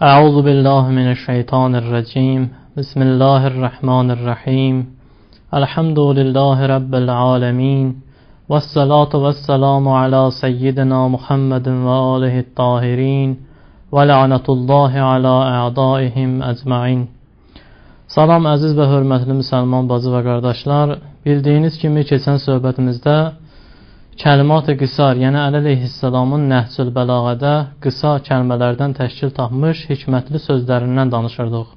Əuzu billahi mineşşeytanirracim. Bismillahirrahmanirrahim. Elhamdülillahi rabbil alamin. Vessalatu vesselamu ala seyyidina Muhammedin və alihi't-tahirin və la'natullahi ala a'daihim ecmaîn. Salam əziz və hörmətli müsəlman bacı və qardaşlar. Bildiyiniz kimi keçən söhbətimizdə Kəlimat-ı qisar, yəni Əli əleyhissalamın Nəhcül Bəlağədə qısa kəlmələrdən təşkil tapmış hikmətli sözlərindən danışırdıq.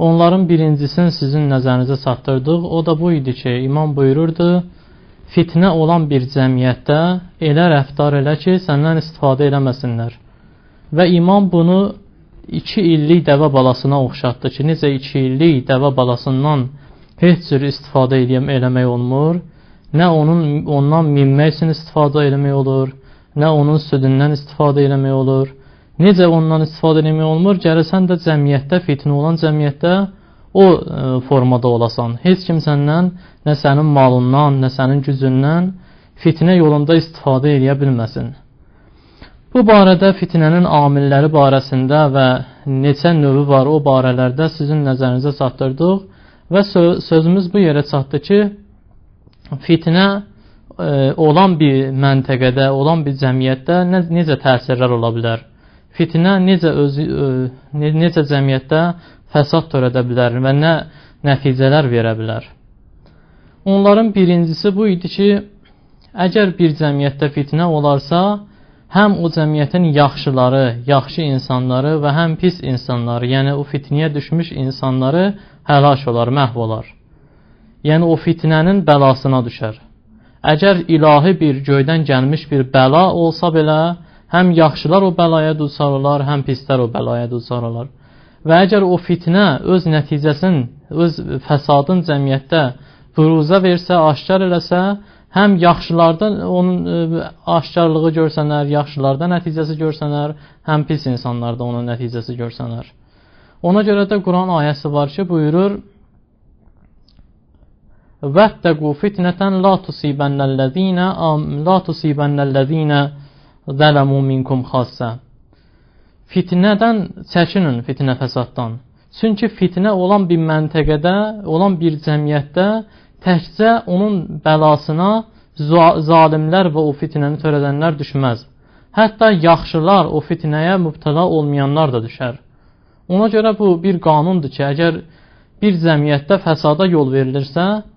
Onların birincisini sizin nəzərinizə çatdırdıq. O da bu idi ki, İmam buyururdu, fitnə olan bir cəmiyyətdə elə rəftar elə ki, səndən istifadə eləməsinlər. Və İmam bunu 2 illik dəvə balasına oxşatdı ki, necə 2 illik dəvə balasından heç cür istifadə eləmək olmur, nə ondan minmək üçün istifadə eləmək olur, nə onun südündən istifadə eləmək olur. Necə ondan istifadə eləmək olmur? Gərəsən də cəmiyyətdə, fitnə olan cəmiyyətdə o formada olasan. Heç kim səndən, nə sənin malından, nə sənin gücündən fitnə yolunda istifadə eləyə bilməsin. Bu barədə fitnənin amilləri barəsində və neçə növü var o barələrdə sizin nəzərinizə çatdırdıq və sözümüz bu yerə çatdı ki, fitnə olan bir məntəqədə, olan bir cəmiyyətdə necə təsirlər ola bilər? Fitnə necə cəmiyyətdə fəsad törədə bilər və nə nəticələr verə bilər? Onların birincisi bu idi ki, əgər bir cəmiyyətdə fitnə olarsa, həm o cəmiyyətin yaxşıları, yaxşı insanları və həm pis insanları, yəni o fitnəyə düşmüş insanları həlak olar, məhv olar. Yəni o fitnənin bəlasına düşər. Əgər ilahi bir göydən gəlmiş bir bəla olsa belə, həm yaxşılar o bəlaya düçar olar, həm pislər o bəlaya düçar olar. Və əgər o fitnə öz nəticəsini, öz fəsadın cəmiyyətdə büruzə versə, aşkar eləsə, həm yaxşılardan onun aşkarlığı görsənər, yaxşılarda nəticəsi görsənər, həm pis insanlarda onun nəticəsi görsənər. Ona görə də Quran ayəsi var ki, buyurur: وَاتَّقُوا فِتْنَةً لَا تُصِيبَنَّ الَّذِينَ ظَلَمُوا مِنْكُمْ خَاصَّةً. Fitnədən çəkinin, fitnə fəsaddan. Çünki fitnə olan bir məntəqədə, olan bir cəmiyyətdə təkcə onun bəlasına zalimlər və o fitnəni törədənlər düşməz. Hətta yaxşılar, o fitnəyə mübtəla olmayanlar da düşər. Ona görə bu bir qanundur ki, əgər bir cəmiyyətdə fəsada yol verilirsə,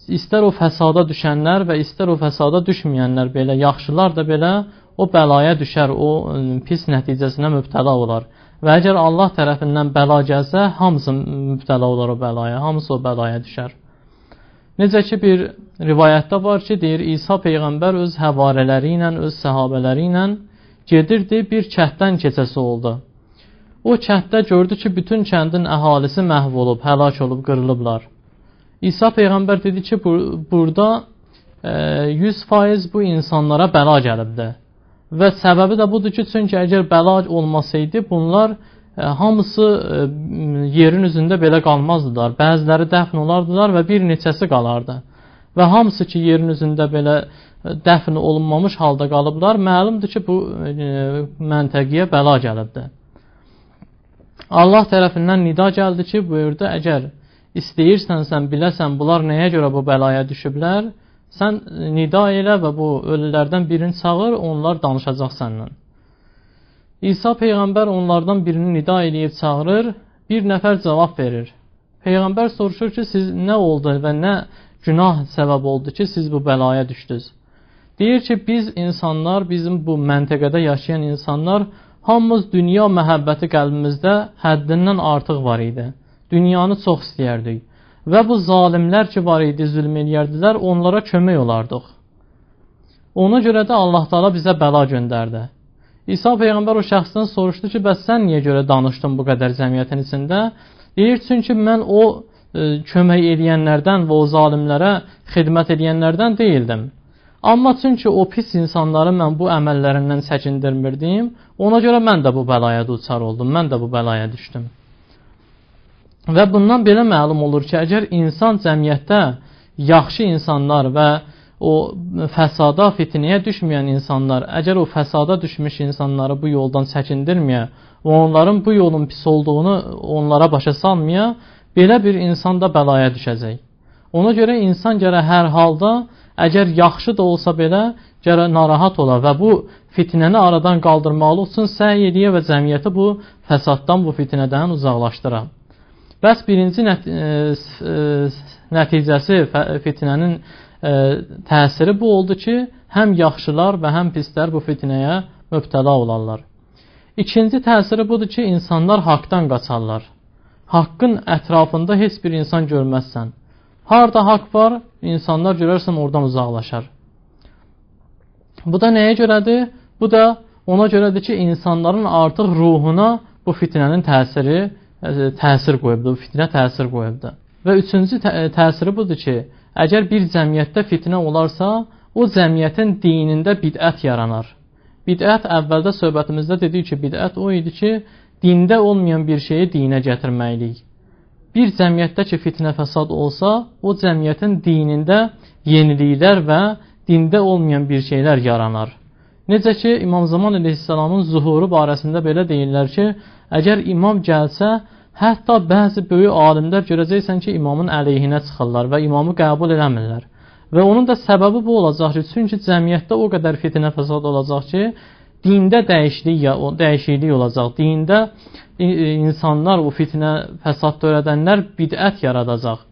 istər o fəsada düşənlər və istər o fəsada düşməyənlər belə, yaxşılar da belə o bəlaya düşər, o pis nəticəsinə mübtəla olar. Və əgər Allah tərəfindən bəla gəlsə, hamısı mübtəla olar o bəlaya, hamısı o bəlaya düşər. Necə ki, bir rivayətdə var ki, deyir, İsa Peyğəmbər öz həvarələri ilə, öz səhabələri ilə gedirdi, bir kənddən keçəsi oldu. O kənddə gördü ki, bütün kəndin əhalisi məhv olub, həlak olub, qırılıblar. İsa Peyğəmbər dedi ki, burada 100% bu insanlara bəla gəlibdir. Və səbəbi də budur ki, çünki əgər bəla olmasaydı, bunlar hamısı yerin üzündə belə qalmazdılar. Bəziləri dəfn olardılar və bir neçəsi qalardı. Və hamısı ki, yerin üzündə belə dəfn olunmamış halda qalıblar, məlumdur ki, bu məntəqəyə bəla gəlibdir. Allah tərəfindən nida gəldi ki, buyurdu, əgər istəyirsən, sən biləsən, bunlar nəyə görə bu bəlaya düşüblər, sən nida elə və bu ölülərdən birini çağır, onlar danışacaq səndən. İsa Peyğəmbər onlardan birini nida eləyib çağırır, bir nəfər cavab verir. Peyğəmbər soruşur ki, siz nə oldu və nə günah səbəb oldu ki, siz bu bəlaya düşdünüz? Deyir ki, biz insanlar, bizim bu məntəqədə yaşayan insanlar, hamımız dünya məhəbbəti qəlbimizdə həddindən artıq var idi. Dünyanı çox istəyərdik. Və bu zalimlər ki var idi, zülm eləyərdilər, onlara kömək olardıq. Ona görə də Allah Teala bizə bəla göndərdi. İsa Peyğəmbər o şəxsdən soruşdu ki, bəs sən niyə görə danışdın bu qədər cəmiyyətin içində? Deyir, çünki mən o kömək eləyənlərdən və o zalimlərə xidmət eləyənlərdən deyildim. Amma çünki o pis insanları mən bu əməllərindən çəkindirmirdim, ona görə mən də bu bəlaya düçar oldum, mən də bu bəlaya düşdüm. Və bundan belə məlum olur ki, əgər insan cəmiyyətdə yaxşı insanlar və o fəsada, fitnəyə düşməyən insanlar, əgər o fəsada düşmüş insanları bu yoldan çəkindirməyə və onların bu yolun pis olduğunu onlara başa salmaya, belə bir insan da bəlaya düşəcək. Ona görə insan gərək hər halda, əgər yaxşı da olsa belə, gərək narahat ola və bu fitnəni aradan qaldırmalı üçün səy eləyə və cəmiyyəti bu fəsaddan, bu fitnədən uzaqlaşdıra. Bəs birinci nəticəsi fitnənin təsiri bu oldu ki, həm yaxşılar və həm pislər bu fitnəyə mübtəla olarlar. İkinci təsiri budur ki, insanlar haqdan qaçarlar. Haqqın ətrafında heç bir insan görməzsən. Harda haqq var, insanlar görərsən oradan uzaqlaşar. Bu da nəyə görədir? Bu da ona görədir ki, insanların artıq ruhuna bu fitnənin təsiri təsir qoyubdur, bu fitnə təsir qoyubdur. Və üçüncü təsiri budur ki, əgər bir cəmiyyətdə fitnə olarsa, o cəmiyyətin dinində bidət yaranar. Bidət əvvəldə söhbətimizdə dedik ki, bidət o idi ki, dində olmayan bir şeyi dinə gətirməliyik. Bir cəmiyyətdə ki, fitnə fəsad olsa, o cəmiyyətin dinində yeniliklər və dində olmayan bir şeylər yaranar. Necə ki, İmam Zaman əleyhissalamın zuhuru barəsində belə deyirlər ki, əgər imam gəlsə, hətta bəzi böyük alimlər görəcəksən ki, imamın əleyhinə çıxırlar və imamı qəbul eləmirlər. Və onun da səbəbi bu olacaq ki, çünki cəmiyyətdə o qədər fitnə fəsad olacaq ki, dində dəyişiklik olacaq. Dində insanlar, o fitnə fəsad törədənlər bidət yaradacaq.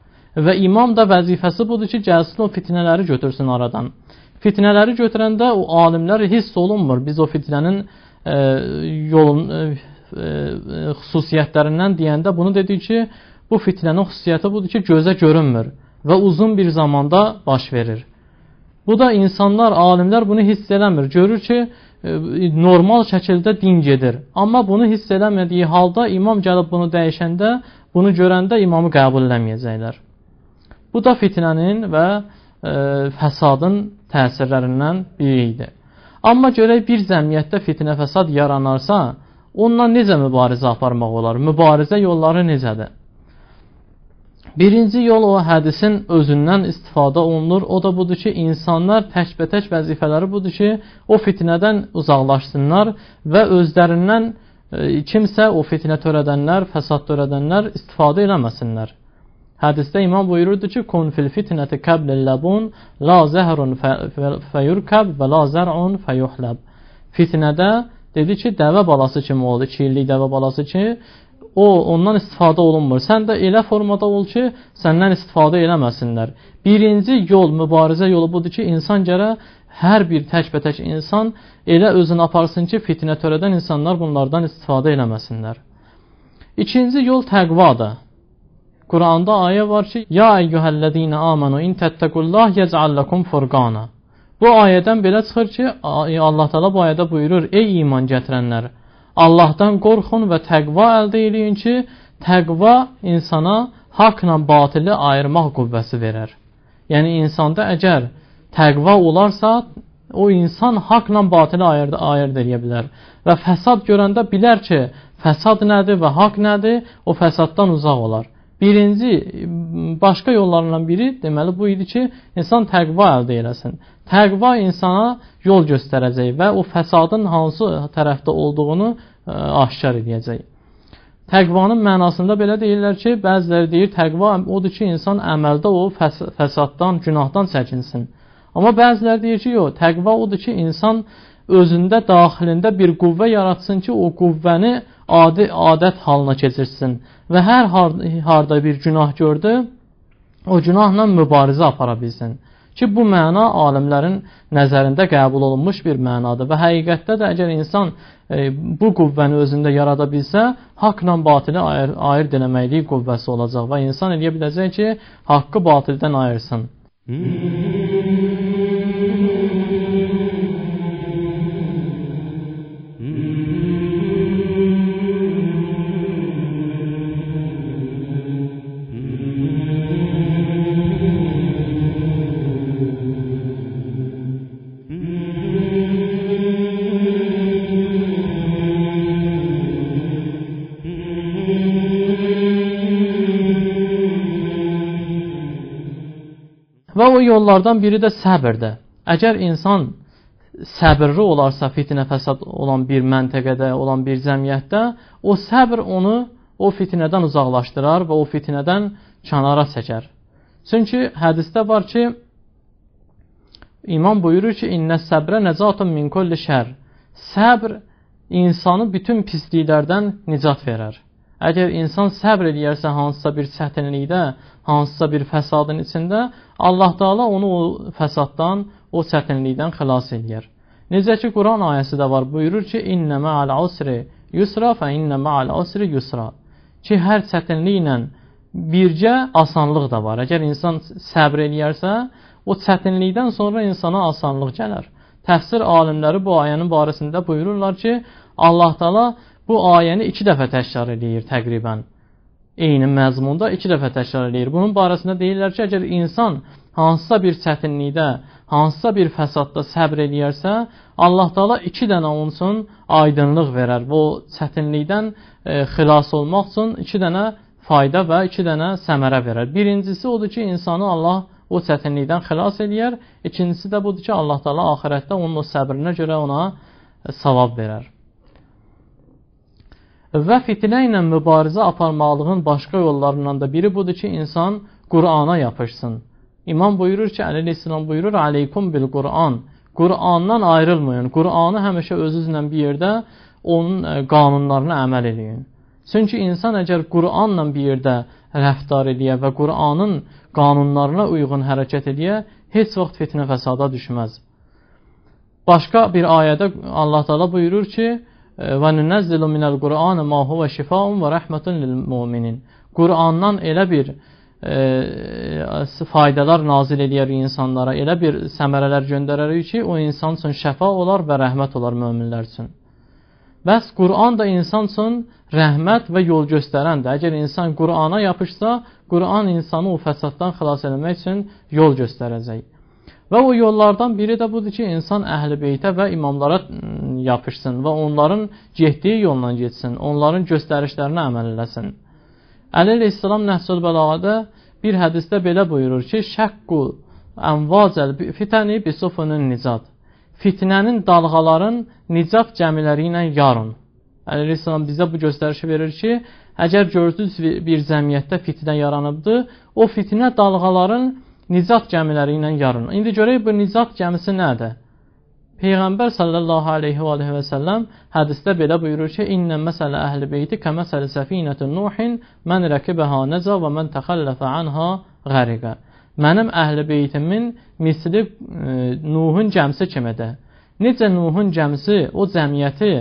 Və imam da vəzifəsi budur ki, gəlsin o fitnələri götürsün aradan. Fitnələri götürəndə o alimlər hiss olunmur. Biz o fitnənin yolun xüsusiyyətlərindən deyəndə bunu dedik ki, bu fitnənin xüsusiyyəti budur ki, gözə görünmür və uzun bir zamanda baş verir. Bu da insanlar, alimlər bunu hiss eləmir. Görür ki, normal şəkildə din gedir. Amma bunu hiss eləmədiyi halda imam gəlib bunu dəyişəndə, bunu görəndə imamı qəbul eləməyəcəklər. Bu da fitnənin və fəsadın təsirlərindən biri idi. Amma görək bir cəmiyyətdə fitnə fəsad yaranarsa, onunla necə mübarizə aparmaq olar? Mübarizə yolları necədir? Birinci yol o hədisin özündən istifadə olunur. O da budur ki, insanlar təkbətək vəzifələri budur ki, o fitnədən uzaqlaşsınlar və özlərindən kimsə o fitnə törədənlər, fəsad törədənlər istifadə eləməsinlər. Hədisdə imam buyururdu ki, kun fil fitnəti kəblil-ləbun, la zəhrun fəyurkəb və la zər'un fəyuhləb. Fitnədə dedi ki, dəvə balası kimi oldu, 2 illik dəvə balası ki, o ondan istifadə olunmur. Sən də elə formada ol ki, səndən istifadə eləməsinlər. Birinci yol, mübarizə yolu budur ki, insan gərək hər bir təkbətək insan elə özünü aparsın ki, fitnə törədən insanlar bunlardan istifadə eləməsinlər. İkinci yol təqvadır. Quranda ayə var ki, Ya eyyuhəl-ləzīnə amanu in təttəqullah yec'al lekum furqana. Bu ayədən belə çıxır ki, Allah Teala bu ayədə buyurur, ey iman gətirənlər, Allahdan qorxun və təqva əldə eləyin ki, təqva insana haqla batili ayırmaq qüvvəsi verər. Yəni, insanda əgər təqva olarsa, o insan haqla batili ayırd eləyə bilər. Və fəsad görəndə bilər ki, fəsad nədir və haqq nədir, o fəsaddan uzaq olar. Birinci, başqa yollarından biri deməli bu idi ki, insan təqva əldə eləsin. Təqva insana yol göstərəcək və o fəsadın hansı tərəfdə olduğunu aşkar edəcək. Təqvanın mənasında belə deyirlər ki, bəziləri deyir, təqva odur ki, insan əməldə o fəsaddan, günahdan çəkinsin. Amma bəziləri deyir ki, yox, təqva odur ki, insan özündə, daxilində bir qüvvə yaratsın ki, o qüvvəni adət halına keçirsin və hər harda bir günah gördü, o günahla mübarizə apara bilsin. Ki, bu məna alimlərin nəzərində qəbul olunmuş bir mənadır və həqiqətdə də əgər insan bu qüvvəni özündə yarada bilsə, haqla batili ayırt eləməklik qüvvəsi olacaq və insan eləyə biləcək ki, haqqı batildən ayırsın. Və o yollardan biri də səbirdir. Əgər insan səbirli olarsa fitnə fəsad olan bir məntəqədə, olan bir cəmiyyətdə, o səbir onu o fitnədən uzaqlaşdırar və o fitnədən kənara çəkər. Çünki hədisdə var ki, İmam buyurur ki, İnnə səbrə nəcatun min kulli şər. Səbr insanı bütün pisliklərdən nicat verər. Əgər insan səbr eləyərsə hansısa bir çətinlikdə, hansısa bir fəsadın içində, Allah Teala onu o fəsaddan, o çətinlikdən xilas eləyər. Necə ki, Quran ayəsi də var, buyurur ki, İnnə mə'əl usri yusra fə innə mə'əl usri yusra. Ki, hər çətinliklə bircə asanlıq da var. Əgər insan səbr eləyərsə, o çətinlikdən sonra insana asanlıq gələr. Təfsir alimləri bu ayənin barəsində buyururlar ki, Allah Teala bu ayəni 2 dəfə təkrar eləyir təqribən. Eyni məzmunda 2 dəfə təkrar eləyir. Bunun barəsində deyirlər ki, əgər insan hansısa bir çətinlikdə, hansısa bir fəsadda səbr eləyərsə, Allah Teala 2 dənə onun üçün aydınlıq verər. Bu çətinlikdən xilas olmaq üçün 2 dənə fayda və 2 dənə səmərə verər. Birincisi odur ki, insanı Allah o çətinlikdən xilas eləyər. İkincisi də budur ki, Allah Teala axirətdə onun o səbrinə görə ona savab verər. Və fitnə ilə mübarizə aparmaqlığın başqa yollarından da biri budur ki, insan Qur'ana yapışsın. İmam buyurur ki, əleyhissalam buyurur, Aleykum bil Qur'an. Qur'andan ayrılmayın. Qur'anı həmişə özünüzlə bir yerdə onun qanunlarına əməl eləyin. Çünki insan əgər Qur'anla bir yerdə rəftar eləyə və Qur'anın qanunlarına uyğun hərəkət eləyə, heç vaxt fitnə fəsada düşməz. Başqa bir ayədə Allah Teala buyurur ki, və nunəzzilu minəl Qur'an ma huve şifaun və rəhmətun lil müminin. Qur'andan elə bir faydalar nazil eləyər insanlara, elə bir səmərələr göndərərik ki, o insan üçün şəfa olar və rəhmət olar möminlər üçün. Bəs Qur'an da insan üçün rəhmət və yol göstərəndir. Əgər insan Qur'ana yapışsa, Qur'an insanı o fəsaddan xilas eləmək üçün yol göstərəcək. Və o yollardan biri də budur ki, insan əhl-i beytə və imamlara yapışsın və onların getdiyi yolla getsin, onların göstərişlərinə əməl eləsin. Əli əleyhissalam Nəhcül Bəlağədə bir hədisdə belə buyurur ki, Şəqqu ənvacəl fitəni bisufunun nicat. Fitnənin dalğaların nicat gəmiləri ilə yarın. Əli əleyhissalam bizə bu göstərişi verir ki, əgər gördünüz bir cəmiyyətdə fitnə yaranıbdır, o fitnə dalğaların nicat gəmiləri ilə yarın. İndi görək bu nicat gəmisi nədir? Peyğəmbər sallallahu aleyhi və aleyhi və səlləm hədisdə belə buyurur ki, İnnə məsələ əhl-i beyti kəməsəli səfinətun Nuhin mən rəkibəha nəca və mən təxəlləfə anha qəriqə. Mənim əhl-i beytimin misli Nuhun gəmisi kimidir. Necə Nuhun gəmisi o cəmiyyəti,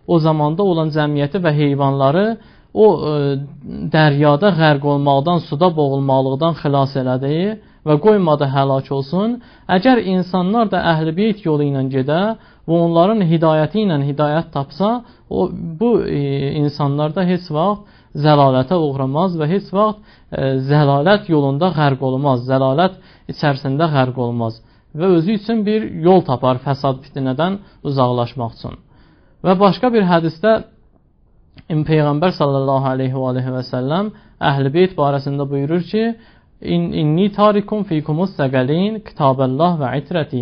o zamanda olan cəmiyyəti və heyvanları o dəryada qərq olmaqdan, suda boğulmaqlıqdan xilas elədi və qoymadı həlak olsun. Əgər insanlar da əhl-i beyt yolu ilə gedə və onların hidayəti ilə hidayət tapsa, bu insanlar da heç vaxt zəlalətə uğramaz və heç vaxt zəlalət yolunda qərq olmaz, zəlalət içərisində qərq olmaz və özü üçün bir yol tapar fəsad fitnədən uzaqlaşmaq üçün. Və başqa bir hədisdə Peyğəmbər sallallahu aleyhi və aleyhi və səlləm əhl-i beyt barəsində buyurur ki, İnni tarikum fikumus səqəlin kitabəllah və itrəti.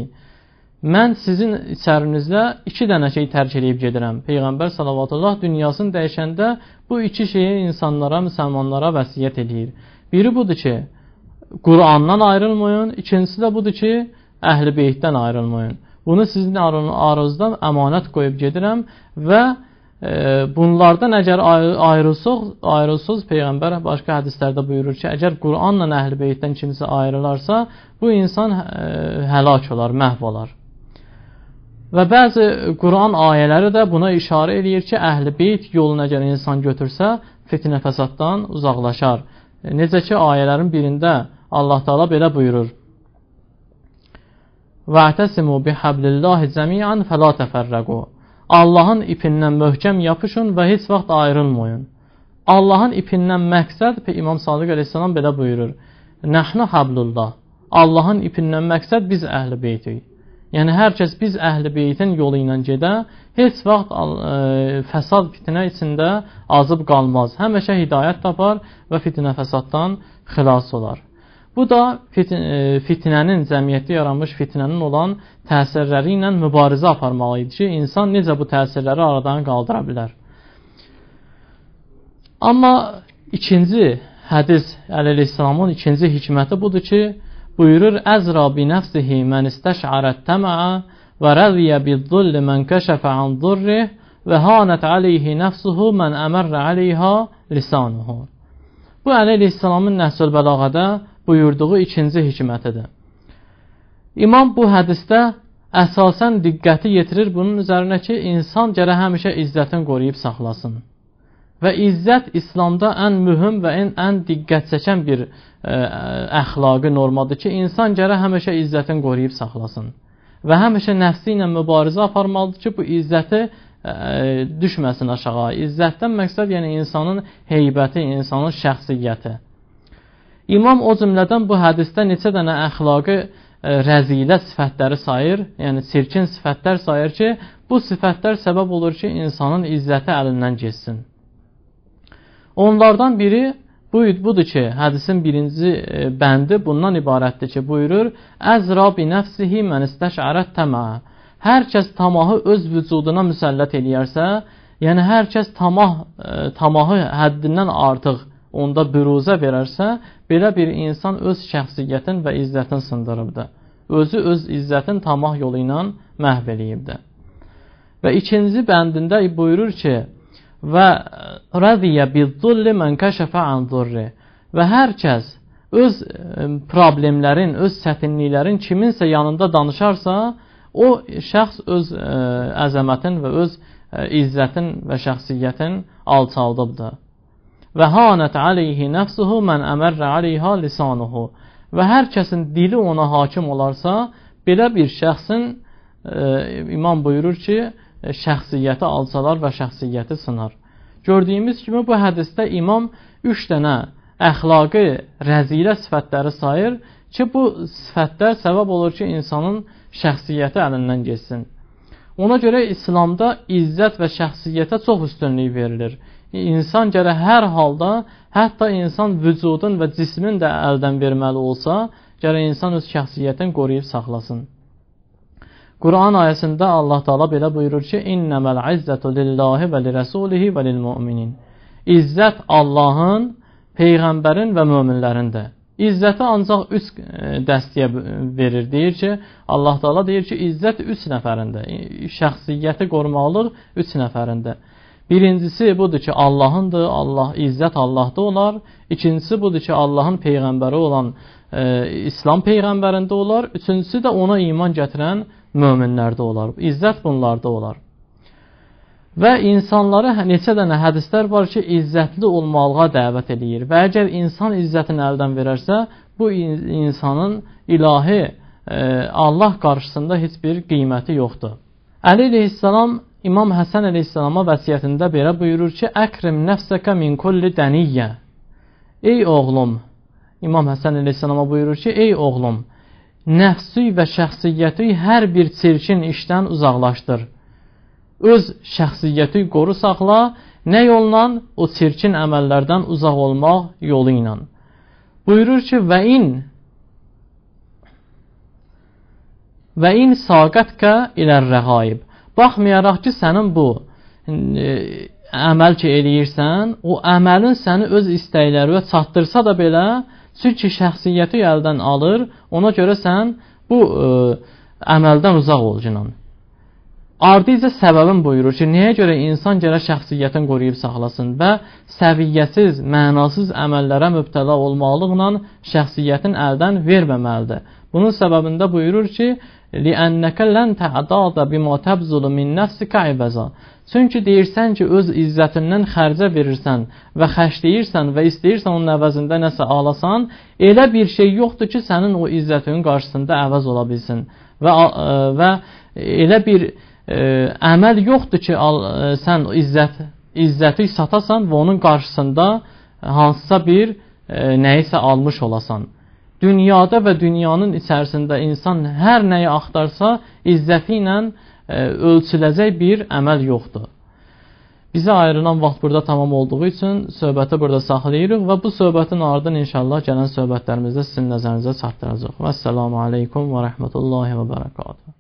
Mən sizin içərinizdə 2 dənə şey tərk eləyib gedirəm. Peyğəmbər salavatullah dünyasını dəyişəndə bu 2 şeyi insanlara, müsəlmanlara vəsiyyət eləyir. Biri budur ki, Qur'andan ayrılmayın. İkincisi də budur ki, əhl-i beytdən ayrılmayın. Bunu sizin aranızda əmanət qoyub gedirəm və bunlardan əgər ayrılsız, Peyğəmbər başqa hədislərdə buyurur ki, əgər Qur'anla əhl-i beytdən kimsə ayrılarsa, bu insan həlak olar, məhv olar. Və bəzi Quran ayələri də buna işarə eləyir ki, əhl-i beyt yoluna əgər insan götürsə, fitnə fəsaddan uzaqlaşar. Necə ki, ayələrin birində Allah Teala belə buyurur: "Va'tasimu bihablillahi cemi'an fela təfərrəqu." Allahın ipindən möhkəm yapışın və heç vaxt ayrılmayın. Allahın ipindən məqsəd, İmam Sadiq əleyhissalam belə buyurur: Nəhnu hablullah. Allahın ipindən məqsəd biz əhl-i beytik. Yəni hər kəs biz əhl-i beytin yolu ilə gedə, heç vaxt fəsad fitnə içində azıb qalmaz. Həmişə hidayət tapar və fitnə fəsaddan xilas olar. Bu da fitnənin, cəmiyyətdə yaranmış fitnənin olan təsirləri ilə mübarizə aparmalı idi ki, insan necə bu təsirləri aradan qaldıra bilər. Amma ikinci hədis, Əli əleyhissalamın ikinci hikməti budur ki, buyurur: Əzra bi nəfsihi mən istəş'ərət təməə və rəziyə bizzulli mən kəşəfə an zurrih və hanət aleyhi nəfsuhu mən əmərrə aleyha lisanuhu. Bu, Əli əleyhissalamın Nəhcül Bəlağədə buyurduğu ikinci hikmətidir. İmam bu hədisdə əsasən diqqəti yetirir bunun üzərinə ki, insan gərək həmişə izzətini qoruyub saxlasın. Və izzət İslamda ən mühüm və ən diqqət çəkən bir əxlaqi normadır ki, insan gərək həmişə izzətini qoruyub saxlasın. Və həmişə nəfsi ilə mübarizə aparmalıdır ki, bu izzəti düşməsin aşağı. İzzətdən məqsəd, yəni insanın heybəti, insanın şəxsiyyəti. İmam o cümlədən bu hədisdə neçə dənə əxlaqi rəzilə sifətləri sayır, yəni çirkin sifətlər sayır ki, bu sifətlər səbəb olur ki, insanın izzəti əlindən getsin. Onlardan biri budur ki, hədisin birinci bəndi bundan ibarətdir ki, buyurur: Əzra bi nəfsihi mən istəş'ərət təməə. Hər kəs tamahı öz vücuduna müsəllət eləyərsə, yəni hər kəs tamahı həddindən artıq onda büruzə verərsə, belə bir insan öz şəxsiyyətin və izzətin sındırıbdır. Özü öz izzətin tamah yolu ilə məhv eləyibdir. Və ikinci bəndində buyurur ki, və rəziyə bizzulli mən kəşəfə an zurri. Və hər kəs öz problemlərin, öz çətinliklərin kiminsə yanında danışarsa, o şəxs öz əzəmətin və öz izzətin və şəxsiyyətin alçaldıbdır. Və hanət aleyhi nəfsuhu mən əmərrə aleyha lisanuhu. Və hər kəsin dili ona hakim olarsa, belə bir şəxsin, imam buyurur ki, şəxsiyyəti alçalar və şəxsiyyəti sınar. Gördüyümüz kimi bu hədisdə imam 3 dənə əxlaqi rəzilə sifətləri sayır ki, bu sifətlər səbəb olur ki, insanın şəxsiyyəti əlindən getsin. Ona görə İslamda izzət və şəxsiyyətə çox üstünlük verilir. İnsan gərək hər halda, hətta insan vücudun və cismin də əldən verməli olsa, gərək insan öz şəxsiyyətini qoruyub saxlasın. Quran ayəsində Allah Taala belə buyurur ki: "İnneməl izzətu lillahi və lirəsulihi və lilmüminin." İzzət Allahın, peyğəmbərin və möminlərindir. İzzəti ancaq 3 dəstəyə verir. Deyir ki, Allah Taala deyir ki, izzət 3 nəfərində. Şəxsiyyəti qorumalıq 3 nəfərində. Birincisi budur ki, Allahındır, Allah, izzət Allahda olar. İkincisi budur ki, Allahın peyğəmbəri olan İslam peyğəmbərində olar. Üçüncüsü də ona iman gətirən möminlərdə olar. İzzət bunlarda olar. Və insanları neçə dənə hədislər var ki, izzətli olmalığa dəvət eləyir. Və əgər insan izzətini əldən verərsə, bu insanın ilahi Allah qarşısında heç bir qiyməti yoxdur. Əli əleyhissalam İmam Həsən əleyhissalama vəsiyyətində belə buyurur ki, Əkrim nəfsəkə min kulli dəniyyə. Ey oğlum, İmam Həsən əleyhissalama buyurur ki, ey oğlum, nəfsi və şəxsiyyəti hər bir çirkin işdən uzaqlaşdır. Öz şəxsiyyəti qoru saxla, nə yolla? O çirkin əməllərdən uzaq olmaq yolu ilə. Buyurur ki, və in saqətkə ilərrəğaib. Baxmayaraq ki, sənin bu əməl ki eləyirsən, o əməlin səni öz istəklərinə çatdırsa da belə, çünki şəxsiyyəti əldən alır, ona görə sən bu əməldən uzaq ol cinan. Ardıca səbəbin buyurur ki, niyə görə insan gərək şəxsiyyətini qoruyub saxlasın və səviyyəsiz, mənasız əməllərə mübtəla olmaqlıqla şəxsiyyətin əldən verməməlidir. Bunun səbəbində buyurur ki, لِأَنَّكَ لَنْ تَعْدَادَ بِمَا تَبْزُلُ مِنْ نَفْسِكَ عِبَزًا. Çünki deyirsən ki, öz izzətindən xərcə verirsən və xərcləyirsən və istəyirsən onun əvəzində nəsə alasan, elə bir şey yoxdur ki, sənin o izzətinin qarşısında əvəz ola bilsin. Və elə bir əməl yoxdur ki, sən izzəti satasan və onun qarşısında hansısa bir nəyisə almış olasan. Dünyada və dünyanın içərisində insan hər nəyi axtarsa, izzəti ilə ölçüləcək bir əməl yoxdur. Bizə ayrılan vaxt burada tamam olduğu üçün söhbəti burada saxlayırıq və bu söhbətin ardını inşallah gələn söhbətlərimizdə sizin nəzərinizə çatdıracaq. Vəssalamu aleykum və rəhmətullahi və bərəkatuhu.